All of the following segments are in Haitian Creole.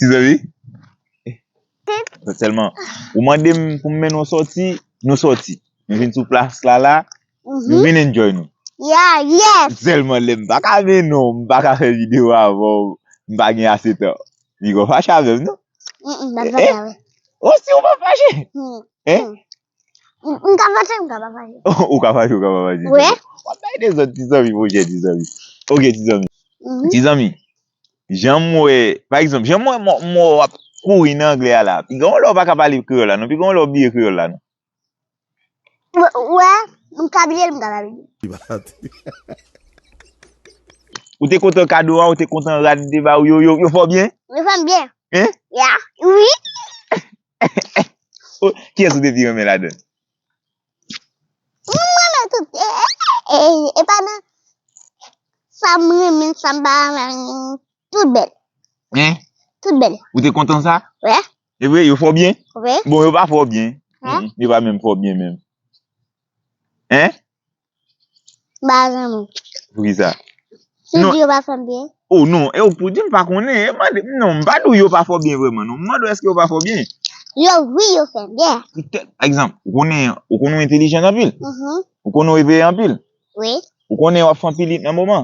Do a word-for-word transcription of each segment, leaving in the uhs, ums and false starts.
Ti zanmi? Sèlman, ou mande m pou m mennen w sòti, nou sòti. Nou vin sou plas la la, nou vin enjoy nou. Yeah, yes. Sèlman lè m pa ka mennen w, m pa ka fè videyo avè w, m pa gen ase tan. Li gon fache avè m, non? Mm, mm, m pa fache avè. Oh, si ou pa fache? Mm, eh? Mm. M, m ka fache, m ka pa fache. Ou ka fache, ou ka pa fache. Wi. W ap bay dezòd, ti zanmi, monchè, ti zanmi. Ok, ti zanmi. Mhm. Ti zanmi, jan m wè, pa egzanp, jan m wè m, m wè w ap kouri nan anglè a la, piga yon lè w pa ka pale kreyòl la, non, piga yon lè w bliye kreyòl la, non. Wè, m ka bliye l, m ka pa bliye. Ou te kontan kado a, ou te kontan rad m te ba ou yo, yo, yo fè w byen? Yo fè m byen. Hein? Ya, wi. Oh, kiyès ou te pi renmen ladan l? M renmen tout. E, e, e, e pa nan sa m renmen, sa m pa renmen, tout bèl. Hein? Tout bèl. Ou te kontan sa? Wi. E vre, yo fè w byen? Wi. Bon, yo pa fè w byen. Hein? Mm, mm, yo pa menm fè w byen menm. Hein? M pa renmen. Poukisa? Si w di yo pa fè m byen. Oh non, e ou pou di m pa konnen, e mande, non, m pa di w yo pa fè w byen vrèman, non. M mande w èske yo pa fè w byen. Yo, wi, yo fè m byen. Poutèt, pa egzanp, ou konnen, ou konnen w entèlijan anpil. Mhm. Ou konnen w evreye anpil. Wi. Ou konnen w ap fè anpil it nan moman.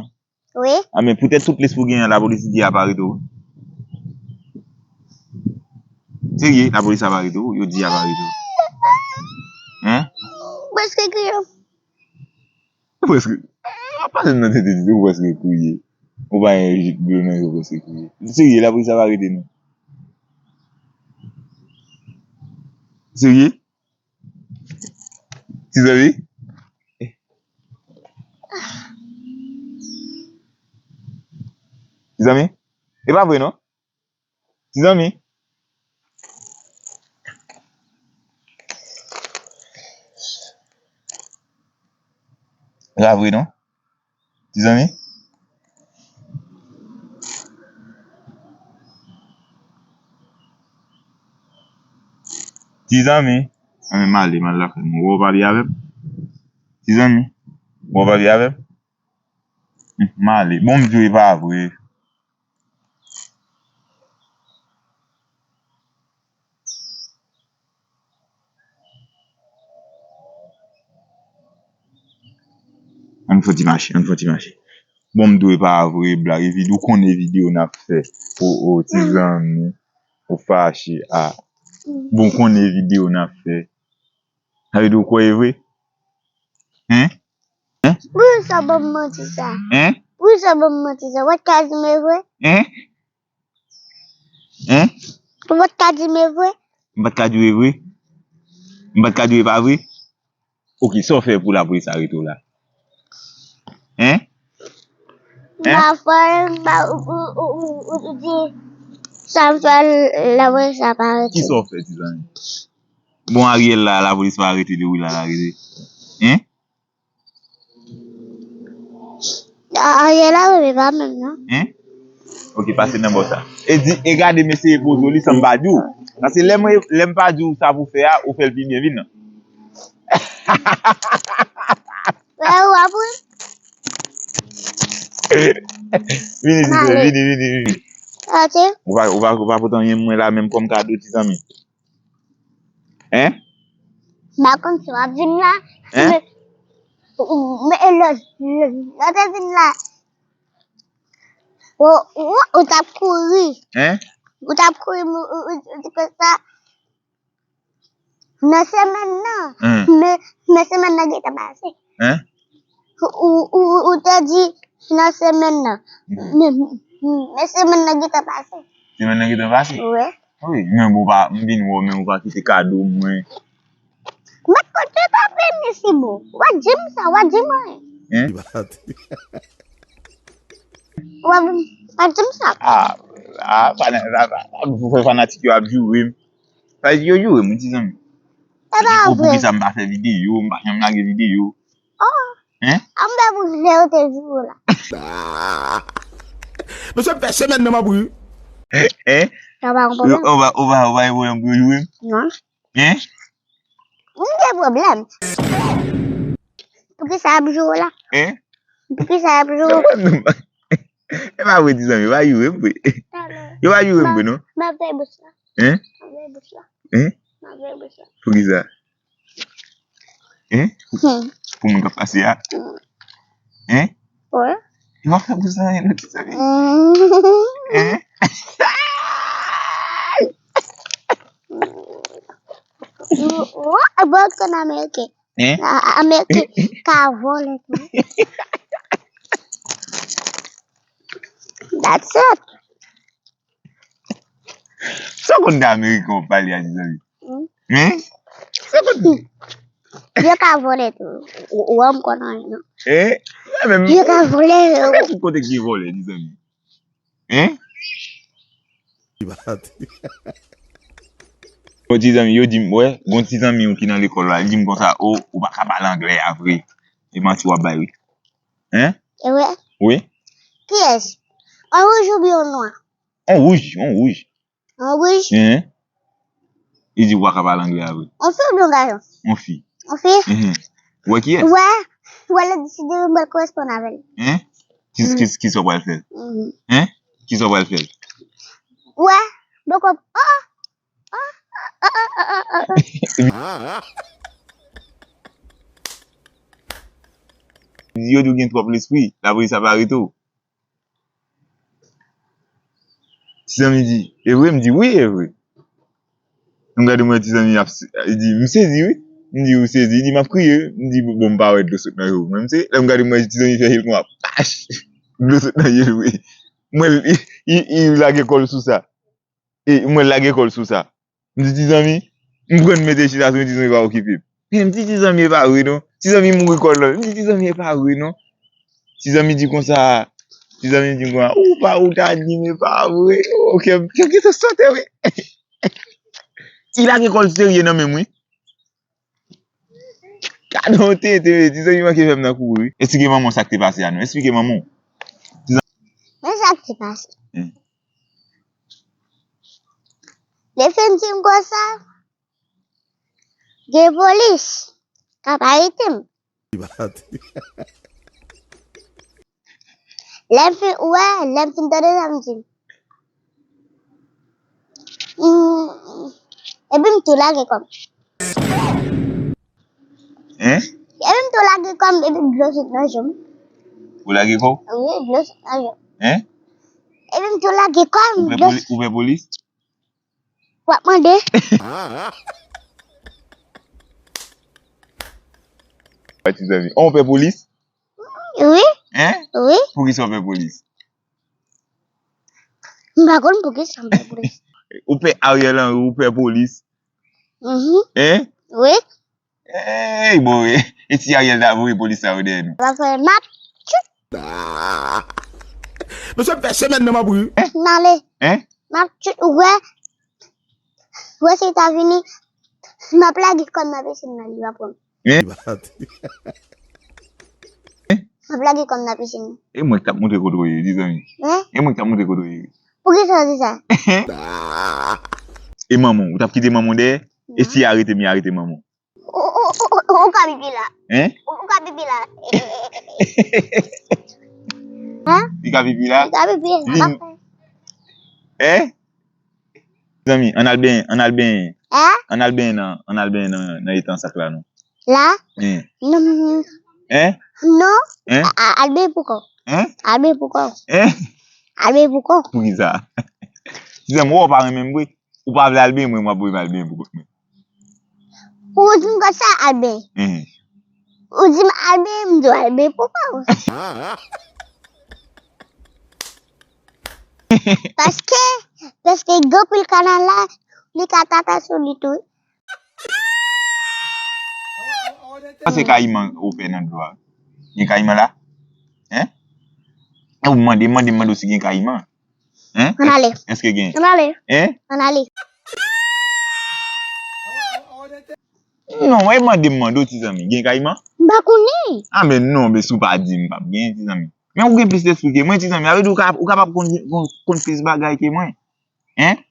Wi. A men poutèt tout plis pou genyen, lapolis di a pa rete w. Serye, lapolis a pa rete w, yo di a pa rete w. Hein? Prèske kriye. Ou prèske. A pale m nan tete di ou prèske kriye. Ou pa gen jit dlo nan je w prèske kriye. Serye, lapolis a pa rete non. Serye? Ti zanmi? Ti zanmi? E pa vre non? Ti zanmi? E pa vre non? Ti zanmi? Ti zanmi? Anben, m ale, m al lakay mwen. Ou wè w pa vle avè m? Ti zanmi? Ou wè w pa vle avè m? M ale. Bon, m di w e pa vre. Ann fè ti mache, ann fè ti mache. Bon, m di w e pa vre, blag. E vid-, ou konnen videyo n ap fè. O, o, ti zanmi, ou fache. A. Bon, ou konnen videyo n ap fè. Sa vle di ou kwè e vre? Hein? Hein? Poukisa w ban m manti sa? Hein? Poukisa w ban m manti sa? Ou pa t ka di m e vre? Hein? Hein? Ou pa t ka di m e vre? M pa t ka di w e vre? M pa t ka di w e pa vre? Ok, sa w fè pou lapolis arete w la? Hein? Hein? M pa fè, m pa, ou, ou di sa m fè lapolis ap arete m. Kisa w fè, ti zanmi? Bon, Ariel la, lapolis pa arete li, wi, la, l arete. Hein? Ariel la, wi, pa menm, non. Hein? Ok, pase nan bò sa. E di, e gade, mesye, poze w li san m pa di w. Paske lè m, lè m pa di w sa pou fè a, ou fè l pi byen, vin non. Wè, ou ap ri. Vini, vini, vini, vini. Ok. Ou pa, ou pa, ou pa pote anyen mwen la, menm kòm kado, ti zanmi. Hein? M pa konn si w ap vin la. Hein? Men, men lè, lè, lè w te vin la, ou, ou, ou t ap kouri. Hein? Ou t ap kouri, ou, ou, ou, ou te fè sa nan semèn nan. Hein? Men, men semèn nan gentan pase. Hein? Ou, ou, ou, ou te di nan semèn nan. Mhm. Men, men semèn nan gentan pase. Semèn nan gentan pase? Wi. Wi, men bon, pa, m vin wè w, men ou pa kite kado mwen. Mwen kote pa vini si bon. Ou pa di m sa, ou pa di m anyen. Hein? Ou pa, ou pa di m sa. Ah, ah, fana-, fa-, fa-, fanatik yo ap joure m. Sa vle di yo joure m, wi, ti zanmi. E pa vre. Poukisa m pa fè videyo, m pa janm lage videyo. Oh. Hein? An m pa pou lè yo te joure w la. Mesye, m fè semèn nan m ap ri. Hein? Sa pa yon pwoblèm. Ou pa, ou pa, ou pa gen pwoblèm pou yo joure m? Non. Hein? M gen pwoblèm. Poukisa y ap joure w la? Hein? Poukisa y ap joure w? E pa vre, ti zanmi, pa joure m vre. Talè. Yo pa jure m vre non. M ap fè bous la. Hein? M ap fè bous la. Hein? M ap fè bous la. Poukisa? Hein? Hmm. Pou moun k ap pase a? Hmm. Hein? Wi. Yo pa fè bous la, hein, ti zanmi? Hmm. Hein? Wi, bon, konn Ameriken. Hein? A, a, Ameriken ka vòlè tou. That's it. Sa w konn de Ameriken w pale a, ti zanmi? Hmm. Hein? Sa w konn? Yo ka vòlè tou. Ou, ou wè m konn anyen, non? Hein? Yo ka vòlè. Sa w konn kote ki vòlè, ti zanmi? Hein? Bon, ti zanmi, yo di m, wè, gon ti zanmi w ki nan lekòl la, li di m konsa, o, ou pa ka pale anglè a vre. E manti w ap bay, wi. Hein? E vre? Wi. Kiyès? An wouj oubyen an nwa? An wouj, an wouj. An wouj? Hein? Li di w pa ka pale anglè a vre. An fi oubyen an gason? An fi. An fi? Mhm. Ou wè kiyès? Ou wè, ou wè lè deside mwen koresponn avè l. Hein? Ki, ki, kisa w pral fè? Mhm. Hein? Kisa w pral fè? Ou wè, boko, oh, oh, oh. Yo di w gen twòp lespri, lapolis ap arete w. Ti zanmi di, e vre? M di, wi, e vre. M gade m wè ti zanmi ap, li di, m sezi, wi. M di, ou sezi? Li di, m ap kriye. M di, bon, m pa wè dlo sot nan je w. Mwen, m se, lè m gade m wè ti zanmi fè je l konsa, pach! Dlo sot nan je l, wi. M wè l, li, li, li lage kò l sou sa. E, m wè l lage kò l sou sa. M di, ti zanmi, m pran m mete chita sou, ti zanmi pa okipe m. Men m di, ti zanmi, e pa vre non. Ti zanmi mouri kò l non. M di, ti zanmi, e pa vre non. Ti zanmi di konsa, ti zanmi di konsa, ou pa, ou ta di m e pa vre. Oh, kè m, kè m gentan sote, wi. Li lage kò l serye nan men m, wi. Gade yon tenten, wi. Ti zanmi manke fè m nan kouri, wi. Esplike manman w sa k te pase a non. Esplike manman w. Men sa k te pase. Hmm. Li fin di m konsa, gen polis k ap arete m. Lè m fin, ou wè, lè m fin tande sa, m di, mm, epi m tou lage kò m. Hein? Epi m tou lage kò m, epi dlo sot nan je m. Ou lage kò w? Wi, dlo sot nan je m. Hein? Epi m tou lage kò m, dlo sot. Ou pè poli-, ou pè polis? W ap mande. Ti zanmi. Ou pè polis? Wi. Hein? Wi. Poukisa w pè polis? M pa konn poukisa m pè polis. Ou pè Ariel Henry, ou pè polis. Mhm. Hein? Wi. Ey, bon, e, e si Ariel ta voye polis sa yo dèyè nou? Paske m ap tchout. Mesye, m fè semèn nan m ap ri. M ale. Hein? M ap tchout, ou wè, ou wè si l ta vini, m ap lage kò m nan pisin nan, li va pran m. Hein? M ap lage kò m nan pisin nan. E mwen k t ap montre kote w ye, ti zanmi. Hein? E mwen k t ap montre kote w ye. Poukisa w di sa? E manman w, ou t ap kite manman w dèyè? E si y arete m, y arete manman w? Ou, ou, ou, ou, ou ka pipi la. Hein? Ou, ou ka pipi la. Hein? Li ka pipi la? Li ka pipi. Vin. Hein? Zanmi, ann al benyen, ann al benyen. Hein? Ann al benyen nan, ann al benyen nan, nan etan sak la non. La? Hein? Non. Hein? Non. Hein? A, a, al benyen pou kò w. Hein? Al benyen pou kò w. Hein? Al benyen pou kò w. Poukisa? Ti zanmi, w pa renmen m vre. Ou pa vle al benyen, mwen, m ap voye m al benyen pou kont mwen. Ou di m konsa al benyen. Mhm. Ou di m al benyen, m di w al benyen pou kò w. Paske, paske gen anpil kanal la, li ka tata sou li tou. Sa se kayiman ou pè nan dlo a. Gen kayiman la? Hein? E ou mande, mande, mande w si gen kayiman. Hein? Ann ale. Èske gen? Ann ale. Hein? Ann ale. Non, mwen mande, m mande w, ti zanmi. Gen kayiman? M pa konnen. A, men non, men si w pa di m, p ap gen, ti zanmi. Men ou gen plis lespri ke mwen, ti zanmi. Sa vle di ou ka, ou kapab konn, konn, konn plis bagay ke mwen. Hein?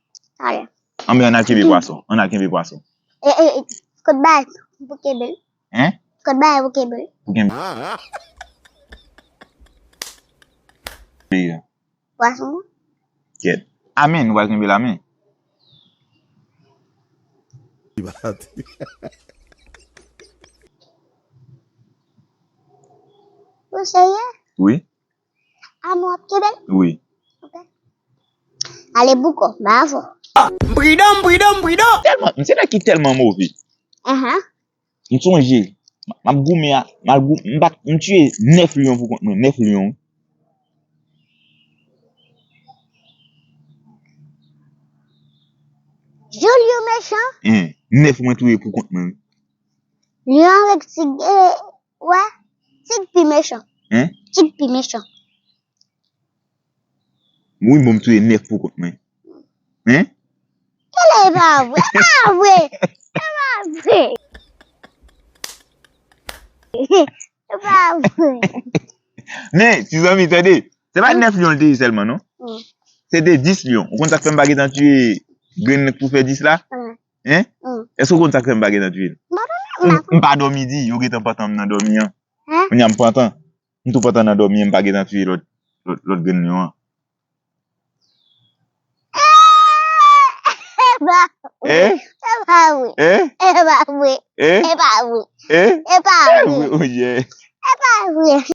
Talè. Anben, ann al kenbe pwason. Ann al kenbe pwason. E, e, e, kot bagay pou kenbe l? Hein? Kot bagay pou kenbe l? Pou kenbe. Pwason. Kèt. Amèn, ou pral kenbe l amèn. Ou serye? Wi. Amou ap kenbe l? Wi. Ok. Ale bouko, bravo. M pridan, m pridan, m pridan. Tèlman, m se nèg ki tèlman move. Ahan. M sonje, m ap goumen a, m al gou-, m bat, m tiye nèf lyon pou kont mwen, nèf lyon. Julio mechan. Hein, nèf mwen touye pou kont mwen. Lyon avèk tig, eh, wè, tig pi mechan. Hein? Tig pi mechan. Wi, bon, m touye nèf pou kont mwen. Hein? Kèlè e pa vre? E pa vre! E pa vre! E pa vre! Men, ti zanmi, tande. Se pa nèf lyon l te ye sèlman, non? Hmm. Se te dis lyon. Ou konn sa k fè m pa gentan tiye grenn nan k pou fè dis la? Hmm. Hein? Hmm. Èske ou konn sa k fè m pa gentan tiye l? M pa konnen, m pa konnen. M, m pa dòmi di, yo gentan pantan m nan dòmi an. Hein? Kounye a m pantan. M tou pantan nan dòmi an, m pa gentan tiye lòt, lòt, lòt grenn lyon an. Eh? E pa vre. Eh? E pa vre. Eh? E pa vre. Eh? E pa vre. Eh? E pa vre. E pa vre, oh yeah. E pa vre.